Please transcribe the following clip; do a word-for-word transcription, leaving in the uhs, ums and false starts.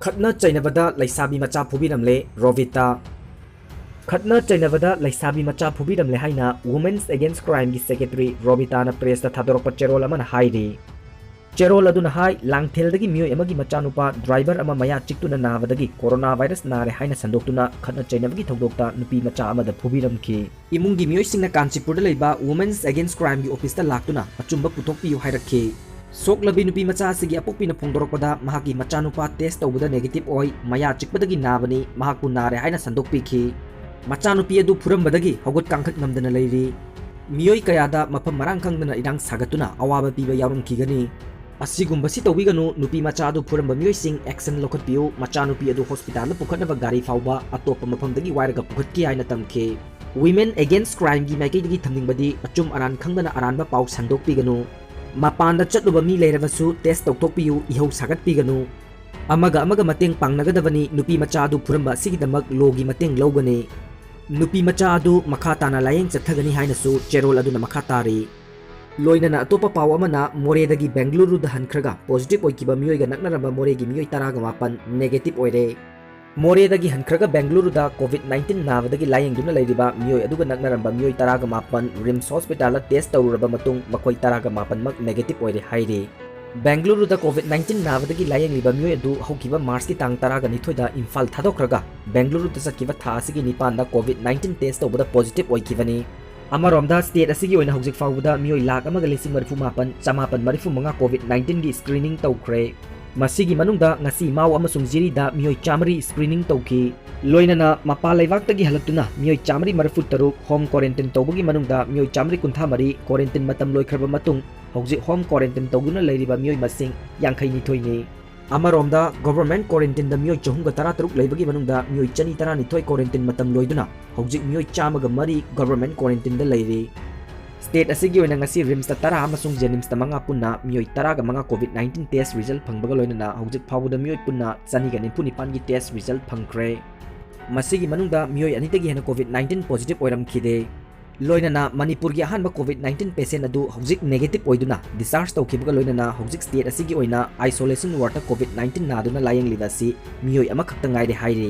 ꯈꯠꯅ ꯆꯩꯅꯕꯗ ꯂꯩꯁꯥꯕꯤ ꯃꯆꯥ ꯐꯨꯕꯤꯔꯝꯂꯦ ꯔꯣꯕꯤꯇꯥ꯫ ꯈꯠꯅ ꯆꯩꯅꯕꯗ ꯂꯩꯁꯥꯕꯤ ꯃꯆꯥ ꯐꯨꯕꯤꯔꯝꯂꯦ ꯍꯥꯏꯅ Women's Against Crimeꯒꯤ secretary ꯔꯣꯕꯤꯇꯥꯅ pressꯇ ꯊꯥꯗꯣꯔꯛꯄ ꯆꯦꯔꯣꯜ ꯑꯃꯅ ꯍꯥꯏꯔꯤ꯫ ꯆꯦꯔꯣꯜ ꯑꯗꯨꯅ ꯍꯥꯏ, ꯂꯥꯡꯊꯦꯜꯗꯒꯤ ꯃꯤꯑꯣꯏ ꯑꯃꯒꯤ ꯃꯆꯥꯅꯨꯄꯥ driver ꯑꯃ ꯃꯌꯥ ꯆꯤꯛꯇꯨꯅ ꯅꯥꯕꯗꯒꯤ corona virus ꯅꯥꯔꯦ ꯍꯥꯏꯅ ꯁꯟꯗꯣꯛꯇꯨꯅ ꯈꯠꯅ ꯆꯩꯅꯕꯒꯤ ꯊꯧꯗꯣꯛꯇ ꯅꯨꯄꯤ ꯃꯆꯥ ꯑꯃꯗ ꯐꯨꯕꯤꯔꯝꯈꯤ꯫ ꯏꯃꯨꯡꯒꯤ ꯃꯤꯑꯣꯏꯁꯤꯡꯅ ꯀꯥꯟꯆꯤꯄꯨꯔꯗ ꯂꯩꯕ Women's Against Crimeꯒꯤ officeꯇ ꯂꯥꯛꯇꯨꯅ ꯑꯆꯨꯝꯕ ꯄꯨꯊꯣꯛꯄꯤꯌꯨ ꯍꯥꯏꯔꯛꯈꯤ꯫ ꯁꯣꯛꯂꯕꯤ ꯅꯨꯄꯤ ꯃꯆꯥ ꯑꯁꯤꯒꯤ ꯑꯄꯣꯛꯄꯤꯅ ꯐꯣꯡꯗꯣꯔꯛꯄꯗ ꯃꯍꯥꯛꯀꯤ ꯃꯆꯥꯅꯨꯄꯥ test ꯇꯧꯕꯗ negative ꯑꯣꯏ, ꯃꯌꯥ ꯆꯤꯛꯄꯗꯒꯤ ꯅꯥꯕꯅꯤ, ꯃꯍꯥꯛꯄꯨ ꯅꯥꯔꯦ ꯍꯥꯏꯅ ꯁꯟꯗꯣꯛꯄꯤꯈꯤ꯫ ꯃꯆꯥꯅꯨꯄꯤ ꯑꯗꯨ ꯐꯨꯔꯝꯕꯗꯒꯤ ꯍꯧꯒꯠ ꯀꯥꯡꯈꯠ ꯉꯝꯗꯅ ꯂꯩꯔꯤ꯫ ꯃꯤꯑꯣꯏ ꯀꯌꯥꯗ ꯃꯐꯝ ꯃꯔꯥꯡ ꯈꯪꯗꯅ ꯏꯔꯥꯡ ꯁꯥꯒꯠꯇꯨꯅ ꯑꯋꯥꯕ ꯄꯤꯕ ꯌꯥꯎꯔꯝꯈꯤꯒꯅꯤ꯫ ꯑꯁꯤꯒꯨꯝꯕꯁꯤ ꯇꯧꯕꯤꯒꯅꯨ, ꯅꯨꯄꯤ ꯃꯆꯥ ꯑꯗꯨ ꯐꯨꯔꯝꯕ ꯃꯤꯑꯣꯏꯁꯤꯡ action ꯂꯧꯈꯠꯄꯤꯌꯨ, ꯃꯆꯥꯅꯨꯄꯤ ꯑꯗꯨ hospitalꯗ ꯄꯨꯈꯠꯅꯕ ꯒꯥꯔꯤ ꯐꯥꯎꯕ ꯑꯇꯣꯞꯄ ꯃꯐꯝꯗꯒꯤ ꯋꯥꯏꯔꯒ ꯄꯨꯈꯠꯈꯤ ꯍꯥꯏꯅ ꯇꯝꯈꯤ꯫ Women Against Crimeꯒꯤ ꯃꯥꯏꯀꯩꯗꯒꯤ ꯊꯝꯅꯤꯡꯕꯗꯤ ꯑꯆꯨꯝ ꯑꯔꯥꯟ ꯈꯪꯗꯅ ꯑꯔꯥꯟꯕ ꯄꯥꯎ ꯁꯟꯗꯣꯛꯄꯤꯒꯅꯨ꯫ ꯃꯄꯥꯟꯗ ꯆꯠꯂꯨꯕ ꯃꯤ ꯂꯩꯔꯕꯁꯨ test ꯇꯧꯊꯣꯛꯄꯤꯌꯨ, ꯏꯍꯧ ꯁꯥꯒꯠꯄꯤꯒꯅꯨ꯫ ꯑꯃꯒ ꯑꯃꯒ ꯃꯇꯦꯡ ꯄꯥꯡꯅꯒꯗꯕꯅꯤ, ꯅꯨꯄꯤ ꯃꯆꯥ ꯑꯗꯨ ꯐꯨꯔꯝꯕ ꯑꯁꯤꯒꯤꯗꯃꯛ lawꯒꯤ ꯃꯇꯦꯡ ꯂꯧꯒꯅꯤ꯫ ꯅꯨꯄꯤ ꯃꯆꯥ ꯑꯗꯨ ꯃꯈꯥ ꯇꯥꯅ ꯂꯥꯌꯦꯡ ꯆꯠꯊꯒꯅꯤ ꯍꯥꯏꯅꯁꯨ ꯆꯦꯔꯣꯜ ꯑꯗꯨꯅ ꯃꯈꯥ ꯇꯥꯔꯤ꯫ ꯂꯣꯏꯅꯅ ꯑꯇꯣꯞꯄ ꯄꯥꯎ ꯑꯃꯅ ꯃꯣꯔꯦꯗꯒꯤ ꯕꯦꯡꯒꯂꯨꯔꯨꯗ ꯍꯟꯈ꯭ꯔꯒ positive ꯑꯣꯏꯈꯤꯕ ꯃꯤꯑꯣꯏꯒ ꯅꯛꯅꯔꯝꯕ ꯃꯣꯔꯦꯒꯤ ꯃꯤꯑꯣꯏ ꯇꯔꯥꯒ ꯃꯥꯄꯟ negative ꯑꯣꯏꯔꯦ꯫ ꯃꯣꯔꯦꯗꯒꯤ ꯍꯟꯈ꯭ꯔꯒ ꯕꯦꯡꯒꯂꯨꯔꯨꯗ COVID nineteen ꯅꯥꯕꯗꯒꯤ ꯂꯥꯌꯦꯡꯗꯨꯅ ꯂꯩꯔꯤꯕ ꯃꯤꯑꯣꯏ ꯑꯗꯨꯒ ꯅꯛꯅꯔꯝꯕ ꯃꯤꯑꯣꯏ ꯇꯔꯥꯒ ꯃꯥꯄꯟ RIMS hospitalꯗ test ꯇꯧꯔꯨꯔꯕ ꯃꯇꯨꯡ ꯃꯈꯣꯏ ꯇꯔꯥꯒ ꯃꯥꯄꯟꯃꯛ negative ꯑꯣꯏꯔꯦ ꯍꯥꯏꯔꯤ꯫ ꯕꯦꯡꯒꯂꯨꯔꯨꯗ COVID nineteen ꯅꯥꯕꯗꯒꯤ ꯂꯥꯌꯦꯡꯂꯤꯕ ꯃꯤꯑꯣꯏ ꯑꯗꯨ ꯍꯧꯈꯤꯕ ꯃꯥꯔꯆꯀꯤ ꯇꯥꯡ ꯇꯔꯥꯒ ꯅꯤꯊꯣꯏꯗ ꯏꯝꯐꯥꯜ ꯊꯥꯗꯣꯛꯈ꯭ꯔꯒ ꯕꯦꯡꯒꯂꯨꯔꯨꯗ ꯆꯠꯈꯤꯕ ꯊꯥ ꯑꯁꯤꯒꯤ ꯅꯤꯄꯥꯟꯗ COVID nineteen test ꯇꯧꯕꯗ positive ꯑꯣꯏꯈꯤꯕꯅꯤ꯫ ꯑꯃꯔꯣꯝꯗ state ꯑꯁꯤꯒꯤ ꯑꯣꯏꯅ ꯍꯧꯖꯤꯛ ꯐꯥꯎꯕꯗ ꯃꯤꯑꯣꯏ ꯂꯥꯈ ꯑꯃꯒ ꯂꯤꯁꯤꯡ ꯃꯔꯤꯐꯨ ꯃꯥꯄꯟ ꯆꯃꯥꯄꯟ ꯃꯔꯤꯐꯨ ꯃꯉꯥ COVID nineteenꯒꯤ screening ꯇꯧꯈ꯭ꯔꯦ꯫ ꯃꯁꯤꯒꯤ ꯃꯅꯨꯡꯗ ꯉꯁꯤ ꯃꯥꯎ ꯑꯃꯁꯨꯡ ꯖꯤꯔꯤꯗ ꯃꯤꯑꯣꯏ ꯆꯥꯃꯔꯤ screening ꯇꯧꯈꯤ꯫ ꯂꯣꯏꯅꯅ ꯃꯄꯥꯟ ꯂꯩꯕꯥꯛꯇꯒꯤ ꯍꯜꯂꯛꯇꯨꯅ ꯃꯤꯑꯣꯏ ꯆꯥꯃꯔꯤ ꯃꯔꯤꯐꯨ ꯇꯔꯨꯛ home quarantine ꯇꯧꯕꯒꯤ ꯃꯅꯨꯡꯗ ꯃꯤꯑꯣꯏ ꯆꯥꯃꯔꯤ ꯀꯨꯟꯊ꯭ꯔꯥ ꯃꯔꯤ quarantine ꯃꯇꯝ ꯂꯣꯏꯈ꯭ꯔꯕ ꯃꯇꯨꯡ ꯍꯧꯖꯤꯛ home quarantine ꯇꯧꯗꯨꯅ ꯂꯩꯔꯤꯕ ꯃꯤꯑꯣꯏ ꯃꯁꯤꯡ ꯌꯥꯡꯈꯩ ꯅꯤꯊꯣꯏꯅꯤ꯫ ꯑꯃꯔꯣꯝꯗ government quarantineꯗ ꯃꯤꯑꯣꯏ ꯆꯍꯨꯝꯒ ꯇꯔꯥ ꯇꯔꯨꯛ ꯂꯩꯕꯒꯤ ꯃꯅꯨꯡꯗ ꯃꯤꯑꯣꯏ ꯆꯅꯤ ꯇꯔꯥꯅꯤꯊꯣꯏ quarantine ꯃꯇꯝ ꯂꯣꯏꯗꯨꯅ ꯍꯧꯖꯤꯛ ꯃꯤꯑꯣꯏ ꯆꯥꯝꯃꯒ ꯃꯔꯤ government quarantineꯗ ꯂꯩꯔꯤ꯫ State ꯑꯁꯤꯒꯤ ꯑꯣꯏꯅ ꯉꯁꯤ RIMSꯇ ꯇꯔꯥ ꯑꯃꯁꯨꯡ JNIMSꯇ ꯃꯉꯥ ꯄꯨꯟꯅ ꯃꯤꯑꯣꯏ ꯇꯔꯥꯒ ꯃꯉꯥ COVID nineteen test result ꯐꯪꯕꯒ ꯂꯣꯏꯅꯅ ꯍꯧꯖꯤꯛ ꯐꯥꯎꯕꯗ ꯃꯤꯑꯣꯏ ꯄꯨꯟꯅ ꯆꯅꯤꯒ ꯅꯤꯐꯨ ꯅꯤꯄꯥꯟꯒꯤ test result ꯐꯪꯈ꯭ꯔꯦ꯫ ꯃꯁꯤꯒꯤ ꯃꯅꯨꯡꯗ ꯃꯤꯑꯣꯏ ꯑꯅꯤꯗꯒꯤ ꯍꯦꯟꯅ COVID nineteen positive ꯑꯣꯏꯔꯝꯈꯤꯗꯦ꯫ ꯂꯣꯏꯅꯅ ꯃꯅꯤꯄꯨꯔꯒꯤ ꯑꯍꯥꯟꯕ COVID nineteen patient ꯑꯗꯨ ꯍꯧꯖꯤꯛ negative ꯑꯣꯏꯗꯨꯅ discharge ꯇꯧꯈꯤꯕꯒ ꯂꯣꯏꯅꯅ ꯍꯧꯖꯤꯛ state ꯑꯁꯤꯒꯤ ꯑꯣꯏꯅ isolation wardꯇ COVID nineteen ꯅꯥꯗꯨꯅ ꯂꯥꯌꯦꯡꯂꯤꯕ ꯑꯁꯤ ꯃꯤꯑꯣꯏ ꯑꯃꯈꯛꯇ ꯉꯥꯏꯔꯦ ꯍꯥꯏꯔꯤ꯫